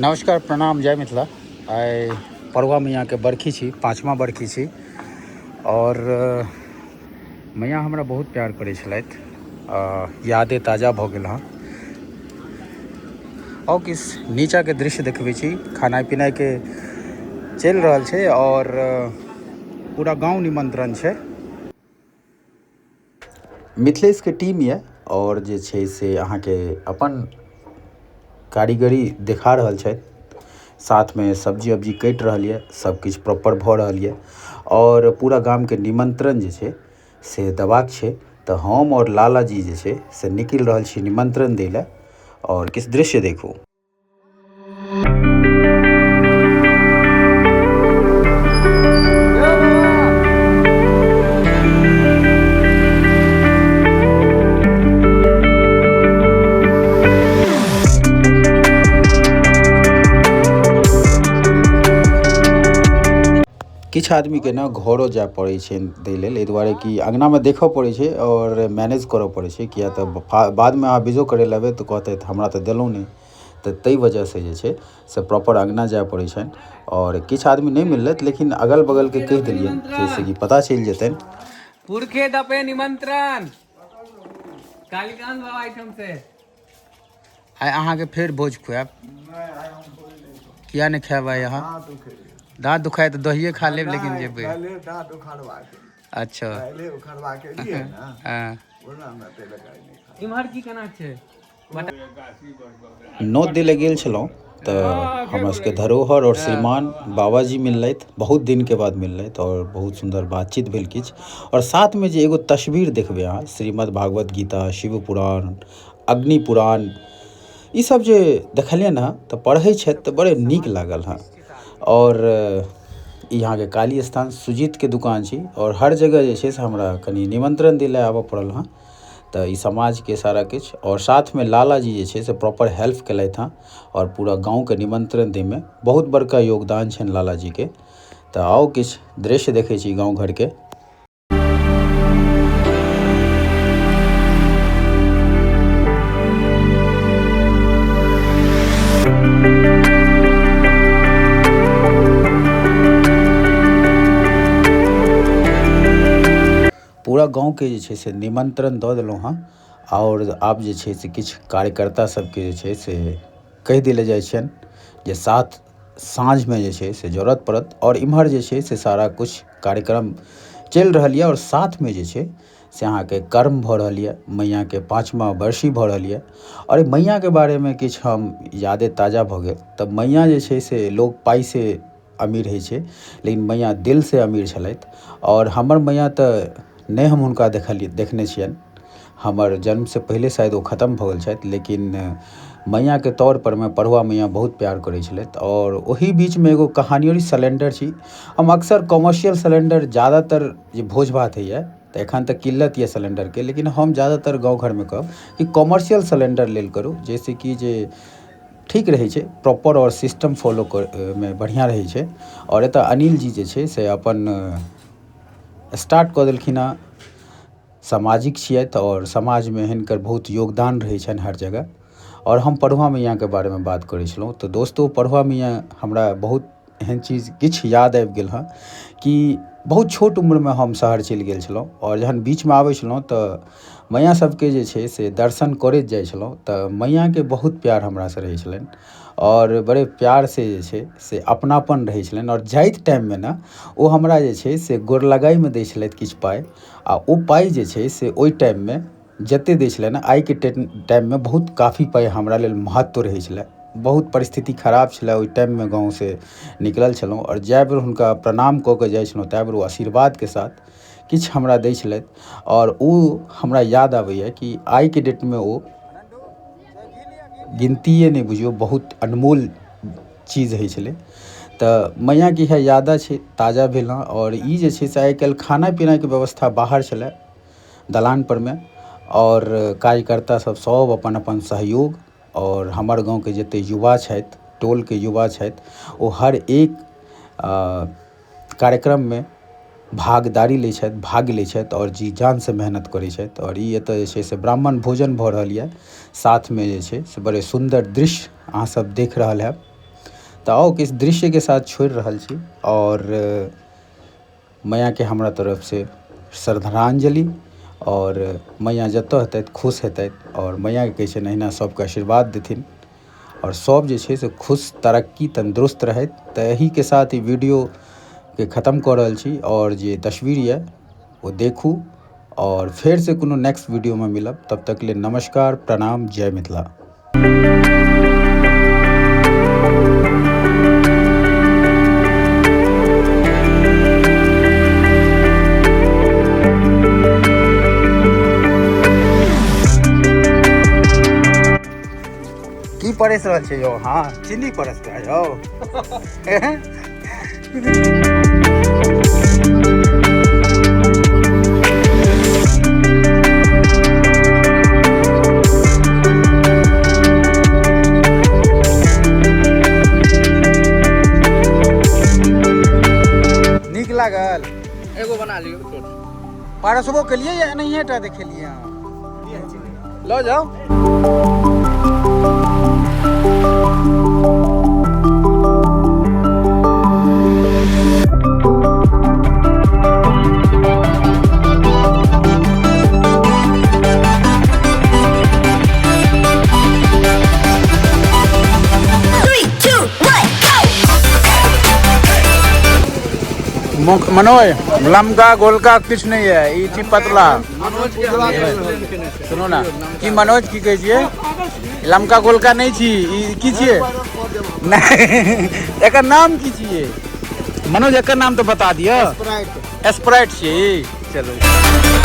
नमस्कार, प्रणाम, जय मिथिला। आइ पड़ुआ मैयाके बरखी छी, 5वां बरखी छी। और मैया हमरा बहुत प्यार करै छलथि, यादे ताजा भऽ गेल हँ। आओर किछु नीचाँके दृश्य देखबै छी। खाना पिनाइके चलि रहल छै और पूरा गाँव निमंत्रण छै। मिथिलेशके टीम यऽ और जे छै से अहाँके अपन कारीगरी देखा रहल छथि। साथमे सब्जी उब्जी कटि रहल यऽ, सब किछु प्रॉपर भऽ रहल यऽ और पूरा गामके निमंत्रण जे छै से देबाक छै। तऽ हम और लाला जी जे छै से निकलि रहल छी निमंत्रण दै लए और किछु दृश्य देखू। किछु आदमीके ने घरो जाय पड़ै छै दै लेल, एहि दुआरे कि अङ्गनामे देखऽ पड़ै छै आओर मैनेज करऽ पड़ै छै, किया तऽ बादमे अहाँ बीजो करै लए एबै तऽ कहतै हमरा तऽ देलहुँ नहि, तऽ ताहि वजहसँ जे छै से प्रॉपर अङ्गना जाय पड़ै छनि। आओर किछु आदमी नहि मिललथि, लेकिन अगल बगलके कहि देलियनि जाहिसँ कि पता चलि जेतनि। पुरखे दपे निमंत्रण कालीकांत बाबा एहिठाम से। आइ अहाँके फेर भोज खुआएब। किया नहि खायब आइ अहाँ? दाँत दुखाय तऽ दहिए खा लेब, लेकिन जेबै। दाँत उखाड़बाक। अच्छा, उखाड़बाक एलियै ने। हँ, इम्हर की केना छै? नोत दै लए गेल छलहुँ तऽ हमरा सबके धरोहर और श्रीमान बाबाजी मिललथि, बहुत दिनके बाद मिललथि और बहुत सुन्दर बातचीत भेल किछु। और साथमे जे एगो तस्वीर देखबै अहाँ, श्रीमद् भागवत गीता, शिव पुराण, अग्नि पुराण, ई सब जे देखलियनि हँ तऽ पढ़ै छथि तऽ बड़े नीक लागल हँ। और ई अहाँके काली स्थान सुजीतके दुकान छी और हर जगह जे छै से हमरा कनि निमंत्रण दै लए आबऽ पड़ल हँ। तऽ ई समाजके सारा किछु और साथमे लालाजी जे छै से प्रॉपर हेल्प केलथि हँ और पूरा गाँवके निमंत्रण दैमे बहुत बड़का योगदान छनि लालाजीके। तऽ आउ किछु दृश्य देखै छी गाँव घरके। पूरा गाँवके जे छै से निमंत्रण दऽ देलहुँ हँ आओर आब जे छै से किछु कार्यकर्ता सबके जे छै से कहि देल जाइ छनि जे 7 साँझमे जे छै से जरूरत पड़त। आओर इम्हर जे छै से सारा किछु कार्यक्रम चलि रहल यऽ और साथमे जे छै से अहाँके कर्म भऽ रहल यऽ, मैयाके 5वां बरसी भऽ रहल यऽ। आओर मैयाके बारेमे किछु हम यादे ताजा भऽ गेल तऽ मैया जे छै से लोक पाइसँ अमीर होइ छै, लेकिन मैया दिलसँ अमीर छलथि। आओर हमर मैया तऽ नहि हम हुनका देखने छियनि, हमर जन्मसँ पहिले शायद ओ खतम भऽ गेल छथि, लेकिन मैयाके तौर परमे पढ़ुआ मैया बहुत प्यार करै छलथि। आओर ओही बीचमे एगो कहानी सिलेंडर छी, हम अक्सर कॉमर्शियल सिलेंडर ज़्यादातर जे भोज भात होइए तऽ एखन तऽ किल्लत यऽ सिलेंडरके, लेकिन हम ज़्यादातर गाँव घरमे कहब कि कॉमर्शियल सिलेंडर लेल करू, जाहिसँ कि जे ठीक रहै छै, प्रॉपर आओर सिस्टम फॉलो मे बढ़िआँ रहै छै। आओर एतऽ अनिल जी जे छै से अपन स्टार्ट कऽ देलखिन हँ, सामाजिक छियथि आओर समाजमे हिनकर बहुत योगदान रहै छनि हर जगह। आओर हम पढ़ुआ मैयाके बारेमे बात करै छलहुँ तऽ दोस्तो पढ़ुआ मैया हमरा बहुत एहन चीज किछु याद आबि गेल हँ कि बहुत छोट उम्रमे हम शहर चलि गेल छलहुँ आओर जहन बीचमे आबै छलहुँ तऽ मैया सबके जे छै से दर्शन करैत जाइ छलहुँ तऽ मैयाके बहुत प्यार हमरासँ रहै छलनि आओर बड़े प्यारसँ जे छै से अपनापन रहै छलनि। आओर जाइत टाइममे ने ओ हमरा जे छै से गोर लगाइमे दै छलथि किछु पाइ, आ ओ पाइ जे छै से ओहि टाइममे जते दै छलै ने आइके टाइममे बहुत काफी पाइ हमरा लेल महत्व रहै छलै। बहुत परिस्थिति खराब छलै ओहि टाइममे, गाँवसँ निकलल छलहुँ आओर जाए बेर हुनका प्रणाम कऽ के जाइ छलहुँ ताहि बेर ओ आशीर्वादके साथ किछु हमरा दै छलथि। आओर ओ हमरा याद आबैए कि आइके डेटमे ओ गिनतिए नहि बुझियौ, बहुत अनमोल चीज होइ छलै। तऽ मैयाके इएह याद छै, ताजा भेल हँ। आओर ई जे छै से आइ काल्हि खाना पीनाके व्यवस्था बाहर छलै दलान परमे और कार्यकर्ता सब सब अपन अपन सहयोग और हमर गाँवके जते युवा छथि, टोलके युवा छथि, ओ हर एक कार्यक्रममे भागदारी लै छथि, भाग लै छथि और जी जानसँ मेहनत करै छथि। और ई एतऽ जे छै से ब्राह्मण भोजन भऽ रहल यऽ, साथमे जे छै से बड़े सुन्दर दृश्य अहाँ सब देख रहल हैब। तऽ आउ किछु दृश्यके साथ छोड़ि रहल छी आओर मैयाके हमरा तरफसँ श्रद्धांजलि। आओर मैया जतऽ हेतथि खुश हेतथि, आओर मैयाके कहै छियनि अहिना सबके आशीर्वाद देथिन आओर सब जे छै से खुश, तरक्की, तन्दुरुस्त रहथि। तऽ एहिके साथ ई वीडियोके खतम कऽ रहल छी आओर जे तस्वीर यऽ ओ देखू आओर फेरसँ कोनो नेक्स्ट वीडियोमे मिलब। तब तक लेल नमस्कार, प्रणाम, जय मिथिला। की परसि रहल छै यौ? हाँ, चीनी परसबै यौ। नीक लागल? एगो बना लियौ छोट। पारसबो केलियै या एनाहिए टा देखेलियै अहाँ? लऽ जाउ। 3, 2, 1, go! Manoj, लमका गोलका किछु नहि है, ई छी पतला। सुनू ना, की मनोज की कहै छियै? लमका गोलका नहि छी, ई की छियै? नहि, एकर नाम की छियै मनोज? एकर नाम तऽ बता दिअ। स्प्राइट छियै ई। चलू।